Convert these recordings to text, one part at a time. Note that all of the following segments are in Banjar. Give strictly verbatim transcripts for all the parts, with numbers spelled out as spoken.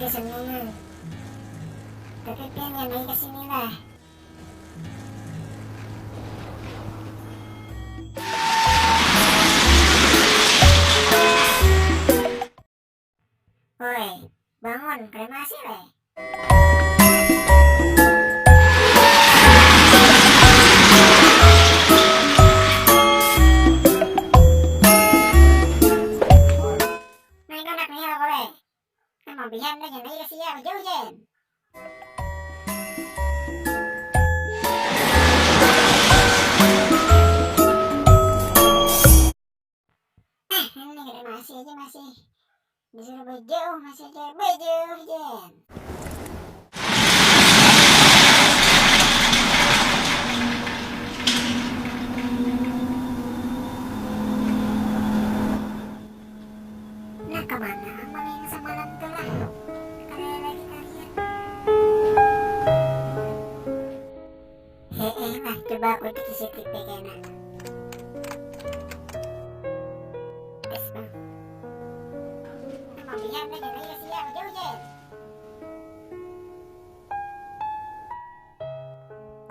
Seniman. Tapi pian jangan lagi kesini lah. Woi, bangun, kremasi leh. Nah, itu anak Nil, koleh. Nah, mabihan dah, jangan lagi sia, bejauh jen. Eh, ini kada masih aja, masih disuruh bejauh, masih aja bejauh jen. Nah, kemana abang yang semalam tuh lah? Kada lagi kalian. Heeh lah, coba aku cek C C T V kena. Tes, Bang. Emang iya, udah jadi ya, siap, jauh, Jen.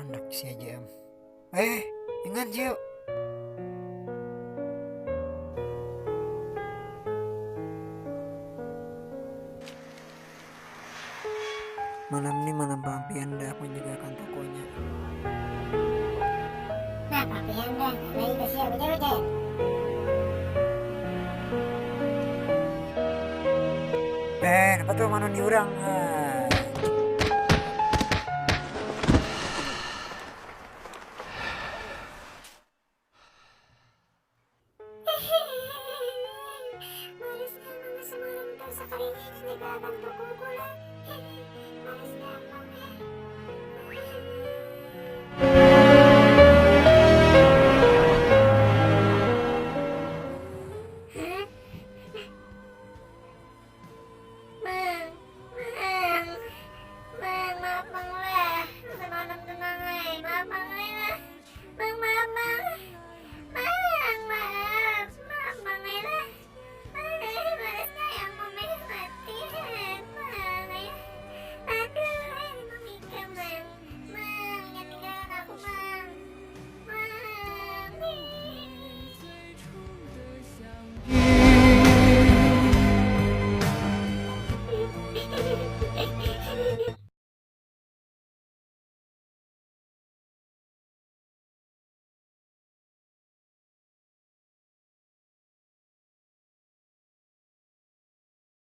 Anak si A J M. Eh, ingat, Jil. Malam ni malam pampian dah, aku jagakan tokonya. Nah, pampian dah, lagi ke siap, ujar, ujar. Eh, kenapa tuh manu ni urang? Ah. Manisnya mama semalam tuh sakalinya ini jaga akan pukul kula. Manisnya mama. Hah? Mang, Mang, Mang, maaf Mang lah. Semalam tuh Mang ai, maaf Mang ai lah. Mang, maaf Mang. Mang, maaf, maaf Mang ai lah. Mang ai, balasnya yang Mang ai mati, Mang ai. Aduh, ini Mang Ika, Mang. Mang, jangan tinggalkan aku, Mang. Mang.